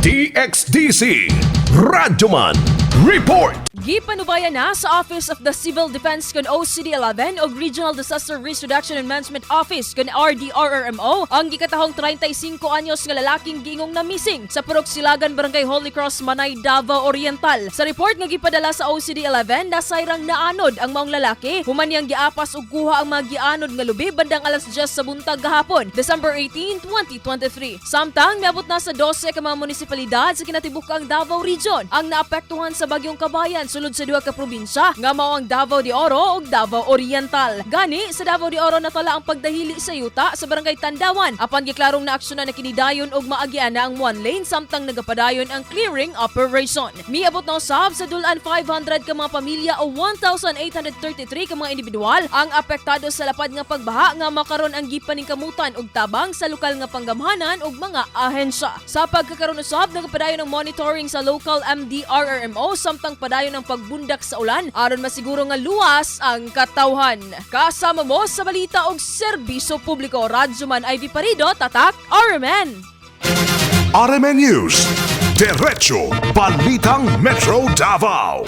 DXDC Radyoman Report. Gipanubayan na sa Office of the Civil Defense kon OCD-11 ug Regional Disaster Risk Reduction and Management Office kon RDRRMO ang gikatahong 35 anyos nga lalaking giingong na missing sa Purok Silagan, Barangay Holy Cross, Manay, Davao Oriental. Sa report nga gipadala sa OCD-11, nasayrang naanod ang maong lalaki human niyang giapas ug kuha ang mga gianod nga lubi bandang alas 10 sa buntag gahapon, December 18, 2023. Samtang miabot na sa 12 ka mga munisipalidad sa kinatibuk-ang Davao Region ang naapektuhan sa bagyong Kabayan sulod sa duha ka probinsya nga mao ang Davao de Oro ug Davao Oriental. Gani sa Davao de Oro, natala ang pagdahili sa yuta sa Barangay Tandawan, apan giklarong naaksyonan na kini dayon ug maagian na ang one lane samtang nagapadayon ang clearing operation. Miabot na usab sa dul-an 500 ka mga pamilya o 1,833 ka mga individual ang apektado sa lapad nga pagbaha nga makaron ang gipaningkamutan og tabang sa lokal nga panggamhanan ug mga ahensya. Sa pagkakaroon usab, nagapadayon ang monitoring sa local MDRRMO samtang padayon ang pagbundak sa ulan aron masiguro nga luwas ang katawhan. Kasama mo sa balita og serbisyo publiko, Radyoman Ivy Parido, Tatak RMN. RMN News. Diretso Balitang Metro Davao.